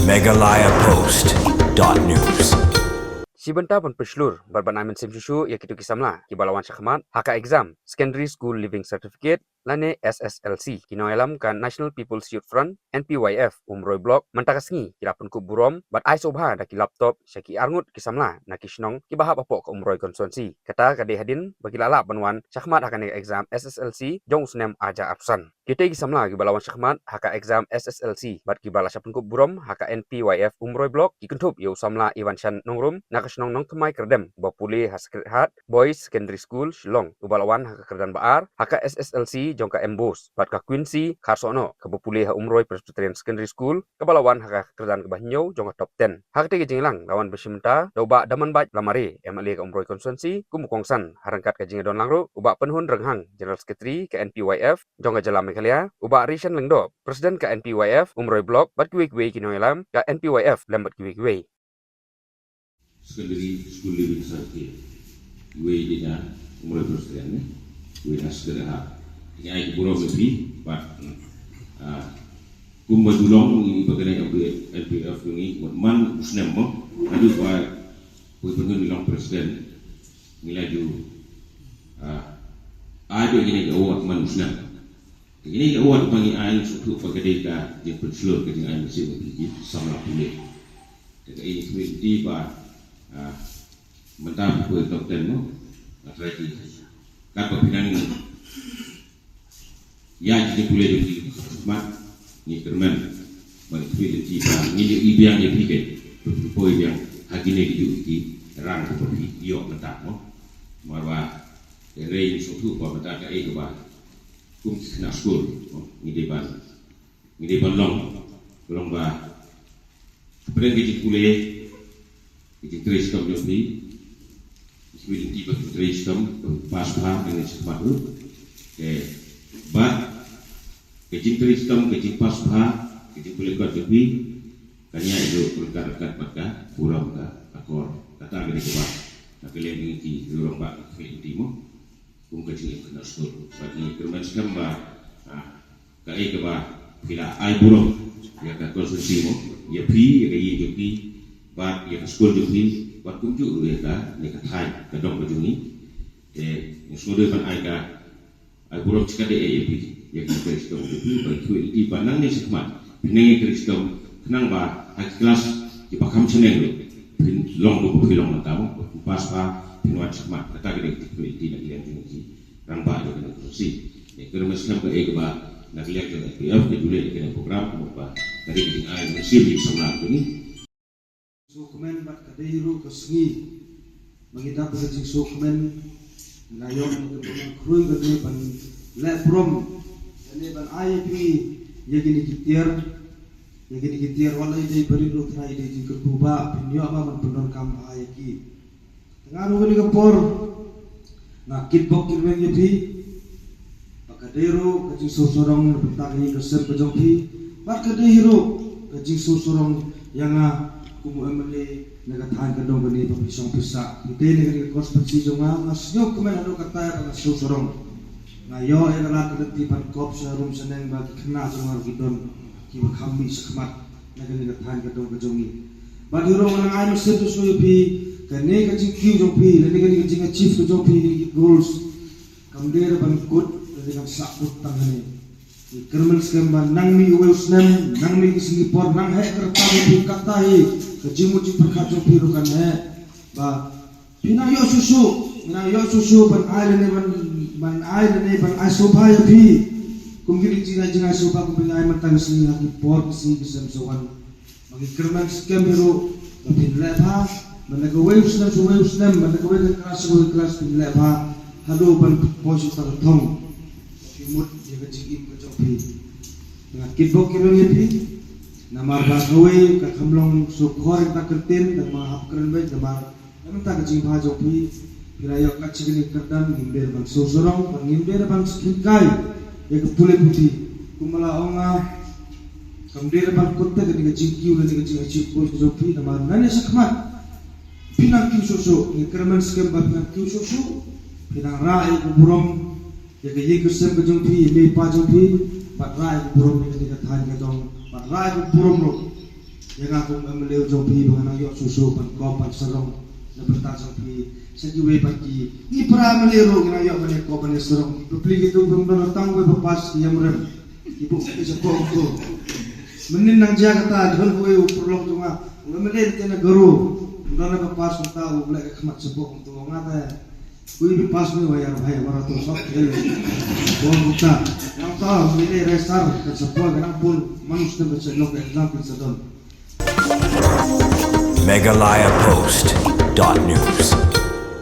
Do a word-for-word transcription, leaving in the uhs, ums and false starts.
Meghalaya Post dot news. Shi bynta ban pynshlur bad ban ai mynsiem shuh shuh ïa kito ki samla kiba la wan shakhmat ha ka exam Secondary School Leaving Certificate lane S S L C, ki nongïalam ka National People's Youth Front, N P Y F, Umroi Block mynta ka sngi ki la pynkup burom bad ai sngewbha da ki laptop sha ki arngut ki samla na ki shnong kiba hap hapoh ka Umroi constituency. Kata ka dei hadien ba ki la lah ban wan shakhmat ha kane ka exam S S L C jong u snem ar hajar arphew san. Kitei ki samla kiba la wan shakhmat ha ka exam S S L C bad kiba la shah pynkup burom ha ka N P Y F Umroi Block ki kynthup ïa u samla Ivanshan Nongrum na ka shnong Nongthymmai Kyrdem, uba pule ha Sacred Heart Boys Secondary School, Shillong, uba la wan ha ka kyrdan ba ar ha ka S S L C jong ka M Bose, bad ka Quincy Kharsohnoh, kaba pule ha Umroi Presbyterian Secondary School, kaba la wan ha ka kyrdan kaba hynñiew jong ka top ten. Ha katei ka jingïalang la wan ban shim bynta da u Bah Damanbait Lamare, M L A ka Umroi constituency, kum u kongsan, ha ryngkat ka jingïadon lang ruh u Bah Pynhun Rynghang, General Secretary ka N P Y F jong ka jylla Meghalaya, u Bah Rishan Lyngdoh, President ka N P Y F Umroi Block, bad kiwei kiwei ki nongïalam ka N P Y F lem bad kiwei kiwei. Secondary School Leaving Certificate. Iwei i dei na Umroi Presbyterian, ne? Iwei na Sacred Heart. Ngi ai burom ïa phi, bad, ah, kumba ju long, ngi ba kane ka N P Y F jong ngi, wat man u snem mo, haduh ba u Bah Pynhun u long president, ngi la ju, ah, ai ïa kine ki award man u snem. Te kine ki award ba ngi ai, sngewthuh ba ka dei ka jingpynshlur, ka jingai mynsiem ïa ki samla pule. Te ka, ngi kyrmen lynti ba, ah, mynta phi poi top ten mo, nga trai ki, katba phi nang ïa ki jingpule jong phi, mat, ngi kyrmen ba ngi kyrmen lynti ba ngi ïohi biang ïa phi, kaba phi poi biang ha kine kijuh ki rang kaba phi ïoh mynta mo. Namar ba hynrei ngi sngewthuh ba mynta kaei kaba kum ki khynnah skul, ngi dei ban, ngi dei ban long, long ba hapdeng ka jingpule, ka jingtrei shitom jong phi, ngi kyrmen lynti ba ka jingtrei shitom ka pass bha, ka jingtrei shitom bha. Te bad ka jingtrei shitom, ka jingpass bha, ka jingpule kot jong phi kan ïaid ruh ryngkat ryngkat bad ka burom, ka akor. Kata ka dei kaba na ka liang jong ngi ki rangbah, ngi kyrmen lynti mo. Kum ka jingim khynnah skul. Bad ngi kyrmen skhem ba, ah, kaei kaba phi la ai burom ïa ka constituency mo, ïa phi, ïa ka ïing jong phi, bad ïa ka skul jong phi, bad kumjuh ruh ïa kane ka thaiñ, ka dong ka jong ngi. Te ngi sngewdei ban ai ka, ai burom shikatdei ïa phi, ïa ka trei shitom jong phi, ba ngi kyrmen lynti ba nangne shakhmat phin nang ïa ka trei shitom, khnang ba ha ki klas kiba kham shaneng ruh phin long kumba phi long mynta mo, ba phin pass bha, phin wan shakhmat. Kata ka dei ka jingkyrmen lynti na ka liang jong ngi ki rangbah jong kane ka constituency. Ngi kyrmen skhem kaei kaba na ka liang jong N P Y F ka ju leh ïa kane ka program, kumba ka dei ka jingai mynsiem ïa ki samla jong ngi. Sngewkmen bad ka dei ruh ka sngi ba ngi dap da ka jingsngewkmen, ngi la ïoh ïa ka burom khrui kane ban leh burom, kane ban ai ïa phi ïa kine ki tiar, ïa kine ki tiar, wat la i dei barit ruh, trai i dei jingkyrkhu ba phin ïoh ba ban pyndonkam bha ïa ki. Te nga ruh kane ka por nga kitbok kitrwiang ïa phi ba ka dei ruh ka jingsngewsarong na bynta ka ïing ka sem ka jong phi, bad ka dei ruh ka jingsngewsarong ïa nga kum u M L A na ka thaiñ ka dong kane ba phi shong phi sah. Phi dei na kane ka constituency jong nga, nga sngewkmen haduh katta ba nga sngewsarong. Nga ïoh ïa ka lad ka lynti ban kop sha rum sha neng ba ki khynnah jong nga ruh ki don kiba kham mih shakhmat na kane ka thaiñ ka dong ka jong ngi. Bad hi ruh nga nang ai mynsiem shuh shuh ïa phi, kane ka jingkiew jong phi lane kane ka jingachieve ka jong phi, kine ki goals, kam dei ruh ban kut lane kan sah kut tang hangne. Ngi kyrmen skhem ba nang mih uwei u snem, nang mih ki sngi por, nang heh ka rta jong phi, katta hi ka jingmut jingpyrkhat jong phi ruh kan heh. Ba phi nang ïoh shuh shuh, phi nang ïoh shuh shuh ban ai lane ban, ban ai lane ban ai sngewbha ïa phi. Kum kine ki jingai, jingai sngewbha kum phi nang ai mynta ka sngi, ha ki por ki sngi ki snem sa wan. Ba ngi kyrmen skhem hi ruh ba phin leh bha, ban da kawei u snem sha uwei u snem, ban da kawei ka klas sha kawei ka klas phin leh bha haduh ban poi sha uta ka thong. Phi mut ïa ka jingim ka jong phi. Nga kitbok kitrwiang ïa phi. Namar ba kawei ka kham long sngewkhor ïa ka ktien, namar hap kren beit, namar na bynta ka jingbha jong phi, phi la ïoh kat sha kane ka kyrdan, ngim dei ban sngewsarong, bad ngim dei ban sngewkhia ïa ka pule puthi. Kumba la ong nga, kam dei ban kut te kane ka jingkiew lane ka jingachieve goal ka jong phi, namar nangne shakhmat phi nang kiew shuh shuh, ngi kyrmen skhem ba phi nang kiew shuh shuh, phi nang rah ïa ka burom ïa ka ïing ka sem ka jong phi, ïa i mei i pa jong phi, bad rah ïa ka burom ïa kane ka thaiñ ka dong, bad rah ïa ka burom ruh Ïa nga kum M L A jong phi ba nga nang ïoh shuh shuh ban kop ban sarong na bynta jong phi. Sa kiwei pat ki, ngi para M L A ruh ngi nang ïoh ban ïa kop ban ïa sarong. Bapli kitu ba ym don tang uwei ba pass ki ïam rem. Ki buk ki shapoh kumtu. Mynnin nang jia kata, don uwei u paralok jong nga, u M L A te na Garo. Ym don ba pass kumta, u leh ka khmat shapoh kumtu. Nga te, u ibi pass ni wa ïa, wa ïa, wa ratu sop khel. Bom kumta. Nangta, mynnin result ka shapoh ka nang pun, man stem ka sha lok exam phi sa don. Meghalaya Post dot news.